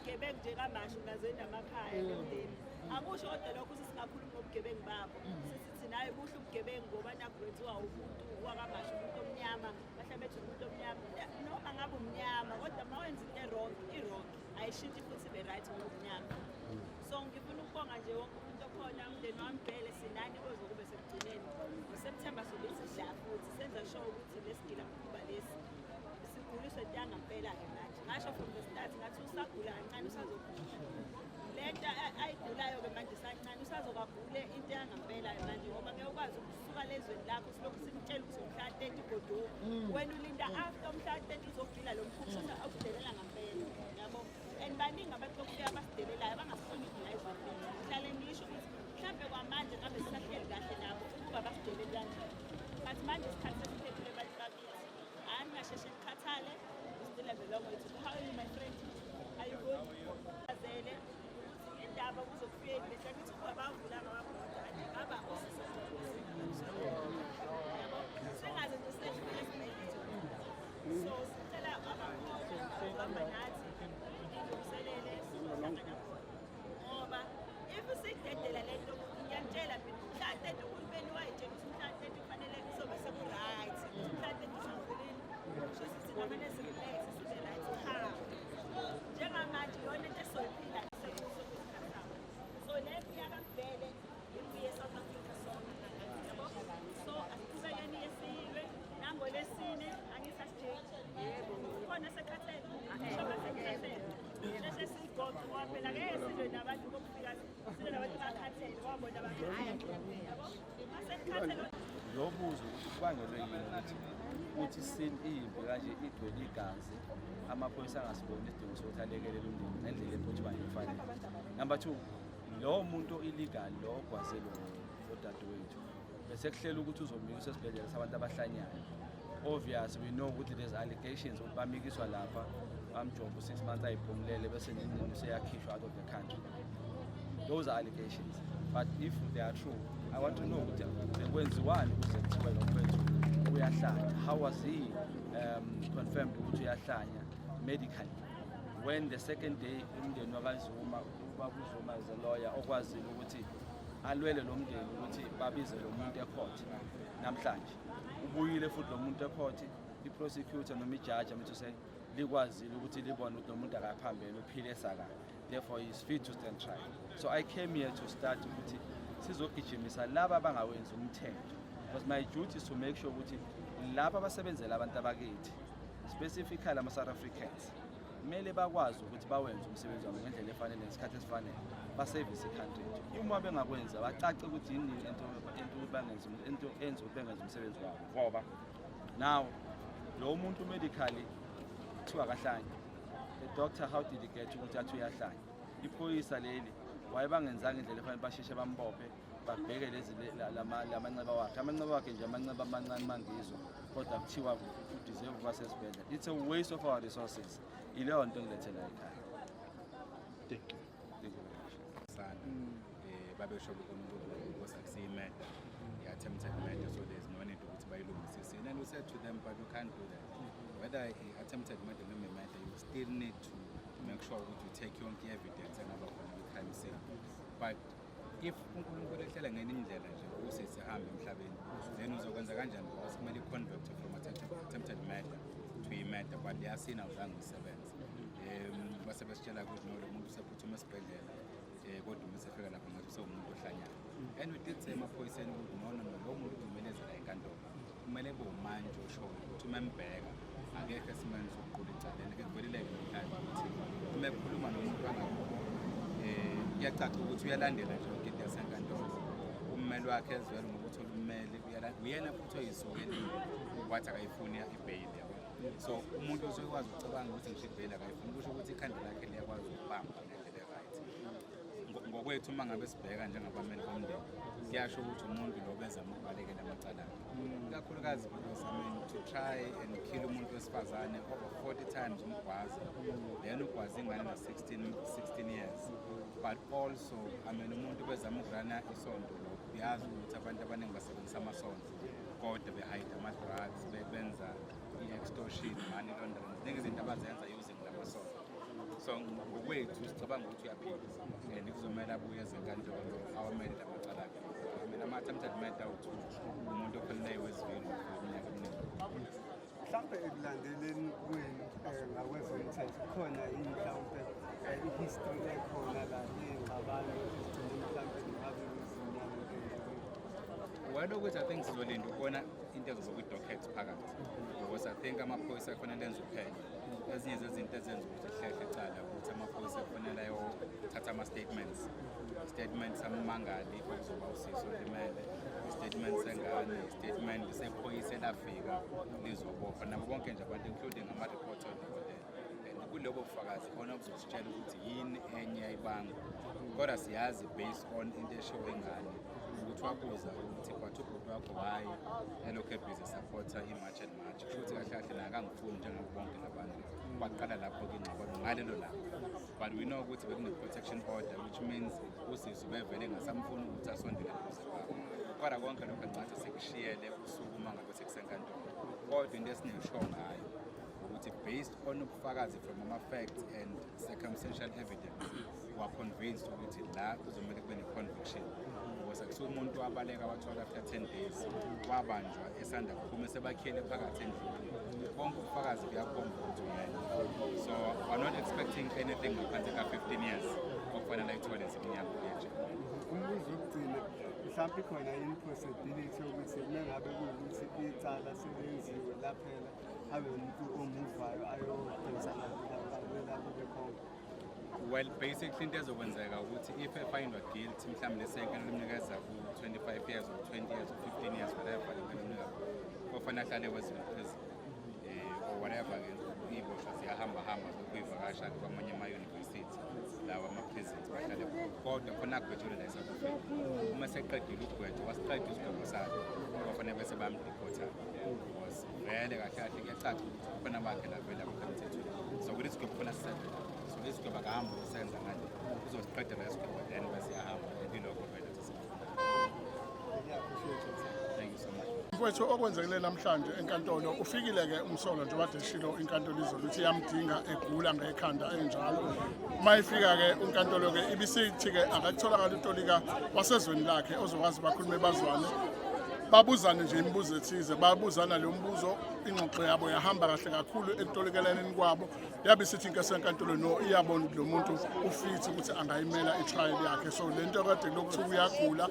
Igebengu nje kaMashu nazo enamakhaya nemndeni. Akusho kodwa lokho ukuthi singakhulumi ngobugebengu babo. Sithi thina, hayi, buhle ubugebengu ngoba nakhu kwenziwa umuntu wakaMashu, umuntu omnyama, bahlale bethi umuntu omnyama. Noma ngabe umnyama, kodwa uma wenza into e-wrong, i-wrong, ayishintshi futhi ibe right ngoba umnyama. So ngifuna ukubonga nje wonke umuntu okhona, umndeni wami vele sinani koze kube sekugcineni. NgoSepthemba sobe sidla futhi senza sure ukuthi lesigila mkhuba lesi siguliswe into yangampela-ke manje. Ngasho from the start ngathi usagula kancane, usazogula le nto ayigulayo-ke manje sancane, usazokagule into yangampela-ke manje, ngoba ngeke ukwazi ukusuka lezweni lakho silokhu simtshela ukuthi umhla 30 ugoduka, wena ulinda after umhla 30 uzogila lo mkhuba, shuthi awukudelela ngampela, yabo. And baningi abantu bokufika abasidelelayo, abangasihloniphi la ezweni lethu. Ngihlale ngisho ukuthi mhlawumbe kwamanje ngabe sisahleli kahle nabo ukuba basideleli kanjani, but manje isikhathi sesiphelile, bantu bakithi. Hayi, ningasheshe nikhathale. We still have a long way to go. How are you, my friend? Are you good? Azele ukuthi indaba kuzokufika bese ngithi ukuba bavulanga amabhoda ade ngaba yabo, singaze nje sefike esibhedlela. So sicela abakhona abahamba nathi ilungiselele, sizohlangana khona, ngoba if sidedela le nto, ngiyantshela mina, mhla 30 uhulumeni wayitshela ukuthi mhla 30 kufanele kuzobe seku-right, ukuthi mhla 30 usuvulile, kusho ukuthi thina fanele si-relax, sibe right. Cha, njengamanje iyona into esizoyiphila sekuyisikhathi sabo. So le mpi yakaMbhele impi ye-South Africa sonke, yabo. So asiqhubekeni esiyilwe nangolesine. Angisasijeki, yebo, khona sekhathele, shoba sekhathele, sheshe siyigoqe, ngoba phela ngeke silwe nabantu bokufika, silwe nabantu bakhathele, wabona bakhathele, yabo, masekhathele. Ngiyobuza ukuthi kubangelwe yini ukuthi uthi scene imbi kanje, igcwele igazi, amaphoyisa angasiboni isidingo sokuthi alekelele umndeni ngendlela ephuthumayo efanele. Number two, lowo muntu illegal lo ogwaze lo odadewethu, bese kuhlela ukuthi uzomikiswa esibhedlela sabantu abahlanyayo. Obvious, we know ukuthi there's allegations ukuthi bamikiswa lapha, bamjova u-6 months ayiphumulele, bese nini useyakhishwa out of the country. Those are allegations, but if they are true, I want to know ukuthi bekwenziwani ukuze kuthiwe lo mfethu uyahlanya. How was he confirmed ukuthi uyahlanya medically when the second day umndeni wakaZuma, ubaba uZuma as a lawyer okwazile ukuthi alwele lo mndeni ukuthi babize lo muntu e-court namhlanje, ubuyile futhi lo muntu e-court, i-prosecutor noma ijaji, I mean to say, likwazile ukuthi libone ukuthi lo muntu akaphambene, uphile saka, therefore he is fit to stand trial. So I came here to start ukuthi sizogijimisa laba abangawenzi umthetho, because my duty is to make sure ukuthi laba abasebenzela abantu abakithi, specifically ama-South Africans, kumele bakwazi ukuthi bawenze umsebenzi wabo ngendlela efanele, ngesikhathi esifanele, basevise i-country yethu. Uma bengakwenzi, abacace ukuthi yini into ukuthi bangenzi into enza ukuthi bengenzi umsebenzi wabo, ngoba now lo muntu medically kuthiwa akahlanye. The doctor, how did he get ukuthi athi uyahlanya? Iphoyisa leli wayebangenzanga indlela efanele, basheshe bambophe, babheke lezi lamanxeba wakhe, amanxeba wakhe nje, amanxeba amancane mangizwa, kodwa kuthiwa u-deserve ukuba sesibhedlela. It's a waste of our resources. Ileyo nto engilethela ekhaya. Thank you. Thank you very much. Sana babesho ukuthi akusiyi-murder, i-attempted murder, so there's no need ukuthi bayilungisise. And then we said to them, "But you can't do that. Whether i-attempted murder noma i-murder, you still need to make sure ukuthi you take yonke i-evidence engaba khona kwi-crime scene." But if uNkulunkulu ehlela ngenye indlela nje ukuthi sihambe emhlabeni, then uzokwenza kanjani? Because kumele i-convert from attempted murder to i-murder, but leya scene awuzange uyisebenze. Base besitshela ukuthi no, lo muntu usephuthuma esibhedlela, kodwa uma esefika lapha ngathi usewumuntu ohlanyayo. And we did say emaphoyiseni ukuthi no, no, no, lo muntu kumele eze la enkantolo, kumele kube umantshi oshoyo ukuthi uma embheka akekho esimeni sokuqula icala. Ke kuvelileke namhlanje ukuthi uma ekhuluma nomuntu angakubo, kuyacaca ukuthi uyalandela nje yonke into yasenkantolo. Ummeli wakhe ezwele ngoba uthola ummeli, uyena futhi oyisukelile wathi akayifuni ibheyili, yabo. So umuntu osuyekwazi ukucabanga ukuthi ngisho ibheyili akayifuni, kusho ukuthi ikhanda lakhe liyakwazi ukubamba ngendlela e-right. Ngokwethu uma ngabe sibheka njengabameli bomndeni, kuyasho ukuthi umuntu lo bezama ukubalekela amacala akhe, ikakhulukazi because, I mean, to try and kill umuntu wesifazane over 40 times, umgwaza, then ugwaza ingane na-16 16 years. But also, I mean, umuntu bezama uku-runa isonto lokhu, uyazi ukuthi abantu abaningi basebenzisa amasonto kodwa be-hide ama-drugs, benza i-extortion, money laundering, ziningi izinto abazenza using lamasonto. So ngokwethu sicabanga ukuthi uyaphila and kuzomele abuye ezenkantolo awamele lamacala akhe. I mean, ama-attempted murder awu-two, umuntu okhulele eWestville for iminyaka eminingi. Mhlawumbe ekulandeleni kwenu ngakwezomthetho khona yini mhlawumbe i-history ekhona la yey'ngxabano ezigcine mhlawumbe ngabe kuzinyalo? Well, ukuthi I think sizolinda ukubona into ezoba kwi-docket phakathi, because I think amaphoyisa kufanele enze uphenyo. Ezinye zezinto ezenza ukuthi hlehle icala ukuthi amaphoyisa kufanele ayothatha ama-statements, statement sammangali okuzoba usiso olimele, i-statement sengane, i-statement sephoyisa elafika lizobopha, nabo bonke nje abantu, including ama-report odokotela. And kulobo bufakazi khona buzositshela ukuthi yini enye yayibangwa, kodwa siyazi based on into eshiwo ingane ukuthi wabuza ukuthi, "But ubhuti wakho why elokhu e-busy supporta i-March and March?" Kusho ukuthi kahle kahle naye akangifuni njengabo bonke labantu. Kwaqala lapho-ke ingxabano ngalelo langa, but we know ukuthi bekune-protection order, which means usisi ubevele engasamfuni ukuthi asondele duze kwabo. Kodwa konke lokho ncathi sekushiyele usuku uma ngabe sekusenkantolo. Kodwa into esinesho ngayo ukuthi based on ubufakazi from ama-facts and circumstantial evidence, we are convinced ukuthi la kuzomele kube ne-conviction, because akusiwo umuntu wabaleka wathola after 10 days, wabanjwa esanda kuphuma esebakhele phakathi endlini. Bonke ubufakazi buyakhomba ukuthi uyena. So we are not expecting anything ngaphansi ka-15 years okufanele ayithole ziminyaka kuye. Umbuzo wokugcina, mhlawumbe ikhona yini possibility yokuthi uma ngabe kuwukuthi icala selenziwe laphela, abe umuntu omuvayo ayodonsa lapho bekhona? Well, basically into ezokwenzeka ukuthi if e-findwa guilty, mhlawumbe lesenkantolo imnikeza ku-25 years or 20 years or 15 years, whatever inkantolo imnika, kofanele ahlale eWestville Prison or whatever-ke. Iy'boshwa ziyahamba-hamba zokuyivakasha kwamanye ama-university lawa ama-prisons, bahlale khona, kodwa khona agwetshelwe la e-South Africa. Uma seqedile ukugwetshwa, wasiqeda isigwebo sakhe, bafanele bese bayam-deporta, because vele kahle kahle kuyacaca ukuthi kukhona bakhe la vele abekho emthethweni. So kulesi sigwebo khona sisebenza, so lesi sigwebo akahambi uyosenza ngale, uzosiqeda la sigwebo, then bese iyahamba, and ilokho vele sesifuna. Thank you so much. Mfowethu, okwenzekile namhlanje enkantolo, ufikile-ke umsolwa njengoba kade eshilo inkantolo izolo ukuthi iyamdinga, egula ngekhanda enjalo. Uma ifika-ke inkantolo-ke ibisithi-ke akatholakala utolika wasezweni lakhe ozokwazi bakhulume, bazwane, babuzane nje imibuzo ethize. Babuzana leyo mbuzo, ingxoxo yabo yahamba kahle kakhulu ekutolikelaneni kwabo. Yabe isithi inkosi yenkantolo, no, iyabona ukuthi lo muntu u-fit ukuthi angayimela i-trial yakhe, so le nto kade lokuthiwa uyagula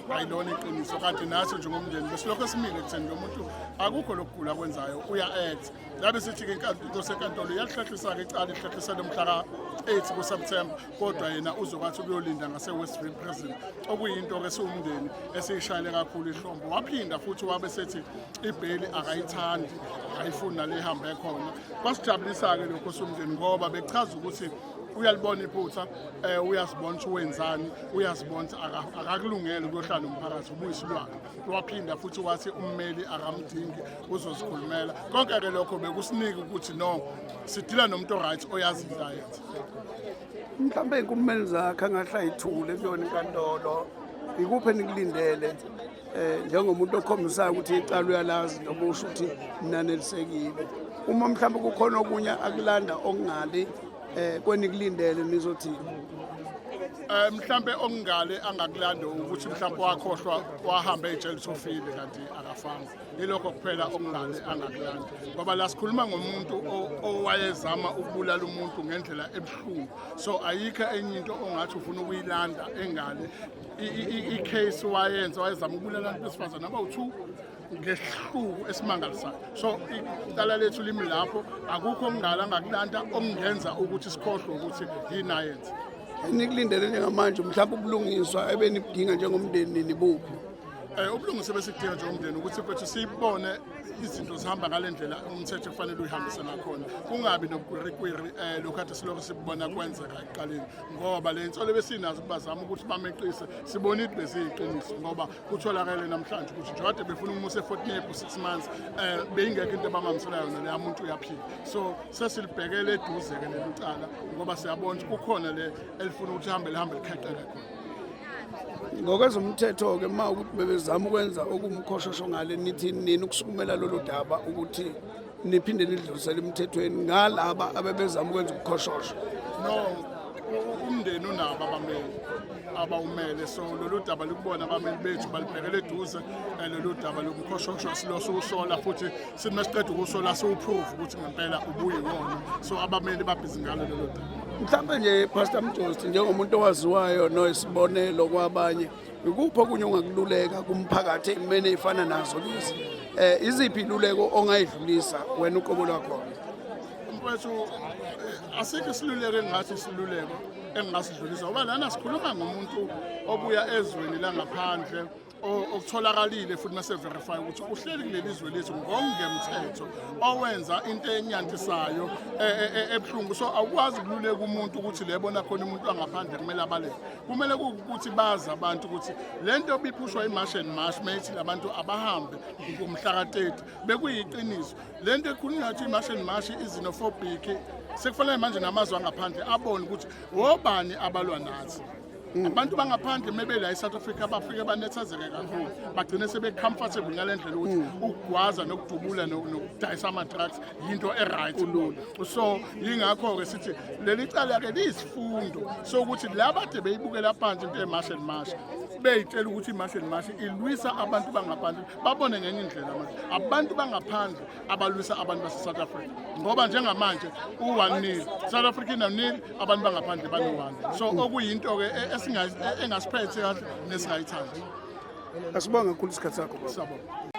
ayilona iqiniso. Kanti nathi njengomndeni besilokhu esimile ekutheni lo muntu akukho lokugula kwenzayo, uya-act. Yabe isithi-ke inkosi yenkantolo iyalihlehlisa-ke icala, ihlehlisele mhla ka-8 kuSeptemba, kodwa yena uzokwathi ukuyolinda ngase-Westville Prison, okuyinto-ke siwumndeni esiyishayele kakhulu ihlombe. Waphinda futhi wabe sethi ibheli akayithandi, akayifuni nale ihambe khona. Kwasijabulisa-ke lokho siwumndeni, ngoba bekuchaza ukuthi uyalibona iphutha, uyazibona ukuthi wenzani, uyazibona ukuthi akakulungele ukuyohlala nomphakathi, ubuyisilwane. Waphinda futhi wathi ummeli akamdingi, uzozikhulumela. Konke-ke lokho bekusinika ukuthi no, sidila nomuntu o-right, oyazi into ayenza. Mhlawumbe ey'nkulumeni zakhe angahle ayithule kuyona inkantolo, ikuphi enikulindele njengomuntu okhombisayo ukuthi icala uyalazi, noma usho ukuthi ninanelisekile? Uma mhlawumbe kukhona okunye akulanda okungali kwenikulindele, nizothini? Mhlambe okungale angakulanda ukuthi mhlambe wakhohlwa, wahamba ey'tshela ukuthi ufile kanti akafanga. Yilokho kuphela okungale angakulanda, ngoba la sikhuluma ngomuntu owayezama ukubulala umuntu ngendlela ebuhlungu, so ayikho enye into ongathi ufuna ukuyilanda engale. I-case wayenza, wayezama ukubulala abantu besifazane abawu-2 ngesihluku esimangalisayo. So icala lethu limi lapho, akukho okungala angakulanda okungenza ukuthi sikhohlwe ukuthi yini ayenza. Enikulindele njengamanje, mhlawumbe ubulungiswa ebenibudinga njengomndeni, nibuphi? Ubulungiswa besikudinga njengomndeni ukuthi, mfethu, sibone izinto zihamba ngale ndlela umthetho kufanele uyihambise ngakhona, kungabi nobukwirikwiri lokhu kade silokhu sibona kwenzeka ekuqaleni, ngoba le nsolo besinazo ukuthi bazama ukuthi bameqise, sibone ukuthi beziyiqiniso, ngoba kutholakele namhlanje ukuthi njengoba befuna umusa eFort Nape 6 months, beyingekho into abamamisela yona leya muntu uyaphila. So sesilibhekele eduze-ke leli cala, ngoba siyabona ukuthi kukhona le elifuna ukuthi lihambe lihambe likheqeke khona. Ngokwezomthetho-ke, uma ukuthi bebezama ukwenza okuwumkhoshosho ngale, nithi nini ukusukumela lolu daba ukuthi Niphinde nidlulisele emthethweni ngalaba abebezama ukwenza ukukhoshosho. No, umndeni unabo abameli abawumele, so lolu daba likubona abameli bethu balibhekele eduze. Lolu daba lokukhoshoshwa silosiwusola futhi sithi masiqeda ukusola siwu-prove ukuthi ngempela ubuyiwona, so abameli babhizi ngalo lolo daba. Mhlawumbe nje, Pastor Mjosti, njengomuntu owaziwayo noyisibonelo kwabanye, ikuphi okunye ongakululeka kumphakathi ey'meni ey'fana nazo lezi? Iziphi iluleko ongayidlulisa wena uqobo lwakhona? Mfowethu, asikho isiluleko engingathi isiluleko engingasidlulisa, ngoba lana sikhuluma ngomuntu obuya ezweni langaphandle okutholakalile futhi mase verify ukuthi uhleli kuleli zwe lethu ngokungemthetho, owenza into enyantisayo ebuhlungu. So awukwazi ukululeka umuntu ukuthi le bona khona umuntu wangaphandle kumele abaleke. Kumele kuwukuthi bazi abantu ukuthi le nto biphushwa i-March and March mayithi labantu abahambe ngomhla ka-30 bekuyiqiniso. Le nto ekhulunywa ngathi i-March and March i-xenophobic, sekufanele manje namazwe angaphandle abone ukuthi wobani abalwa nathi. Abantu bangaphandle mebela e-South Africa bafike banethezeke kakhulu, bagcine sebe-comfortable ngale ndlela ukuthi ukugwaza nokudubula nokudayisa ama-drugs yinto e-right. So yingakho-ke sithi leli cala-ke liyisifundo sokuthi laba ade beyibukela phansi into ye-March and March, beyitshela ukuthi i-March and March ilwisa abantu bangaphandle, babone ngenye indlela manje abantu bangaphandle abalwisa abantu base-South Africa, ngoba njengamanje u-1-0 South Africa ina-nil, abantu bangaphandle bano-1. So okuyinto-ke engasiphethe kahle nesingayithandi. Asibonge kakhulu isikhathi sakho, baba. Siyabonga.